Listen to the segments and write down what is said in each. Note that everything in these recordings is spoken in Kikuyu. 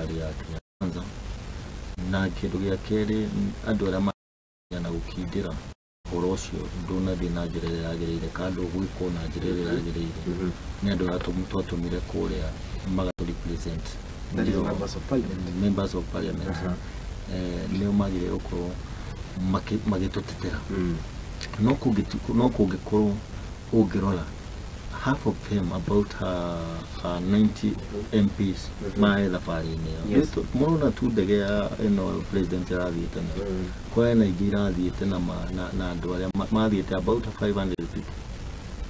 thirikari ya Kenya Kwanza. Na kĩndũ gĩa kerĩ, andũ arĩa na gũkindĩra ũhoro ũcio ndũnathiĩ na njĩra ĩrĩa yagĩrĩire kana ndũgwĩkwo na njĩra ĩrĩa yagĩrĩire, nĩ andũ arĩa twatũmire kũrĩa magatũ represent. That is Nĩo members of parliament. Members of parliament. Nĩo magĩrĩire gũkorwo magĩtũtetera. No kũngĩkorwo ũngĩrora half of them, about 90 MPs, marĩ thabarĩ-inĩ ĩyo. Mũrona tu ndege ya ĩno president arathiĩte nayo, kwa na ingĩ irathiĩte na andũ arĩa mathiĩte, about 500 people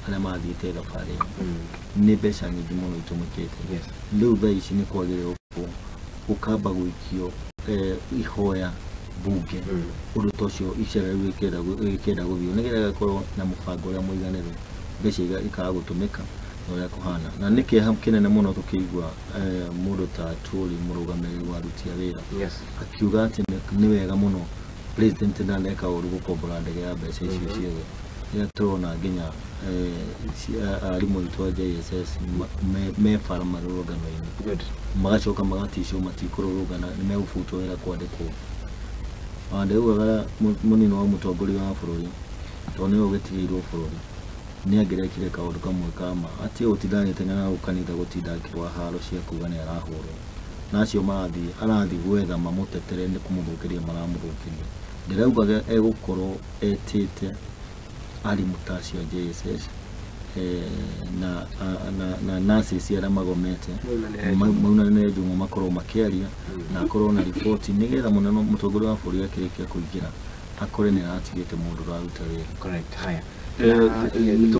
arĩa mathiĩte thabarĩ ĩno. Nĩ mbeca nyingĩ mũno itũmĩkĩte. Rĩu thaa ici nĩ kwagĩrĩirwo gũkamba gũikio ihoya bunge, ũndũ ta ũcio icera rĩu rĩkĩenda gũthiĩ, nĩgetha gĩgakorwo na mũbango ũrĩa mũiganĩru, mbeca ikaga gũtũmĩka na ũrĩa kũhana. Na nĩ kĩeha kĩnene mũno tũkĩigua mũndũ ta Atwoli, mũrũgamĩrĩri wa aruti a wĩra, akiuga atĩ nĩ wega mũno president ndaneka ũru gũkombora ndege ya mbeca icio ciothe, rĩrĩa tũrona nginya arimũ aitũ a JSS me bara marũrũngano-inĩ. Magacoka magaticwo matikũrũrũngana nĩ megũbutwo wĩra kwandĩkwo. Ona ndĩraugaga mũnini wa mũtongoria wa bũrũri, tondũ nĩwe ũgĩtigĩirwo bũrũri, nĩ angĩrekire kaũndũ kamwe kama atige gũtinda agĩteng'era gũkũ kanitha, gũtinda akĩrũa haro cia kuga nĩ arahũrwo na acio marathiĩ arathiĩ gwetha mamũtetere nĩ kũmũthũkĩria maramũthũkĩria. Ndĩraugaga egũkorwo etĩte arimũ ta acio a JSS na nurses arĩa magomete maunanĩre njũng'wa, makorwo makĩaria na akorwo na riboti, nĩgetha mũnene mũtongoria wa bũrũri akĩrĩkia kũingĩra akore nĩ aratigĩte mũndũ ũraruta wĩra. Correct. Haya.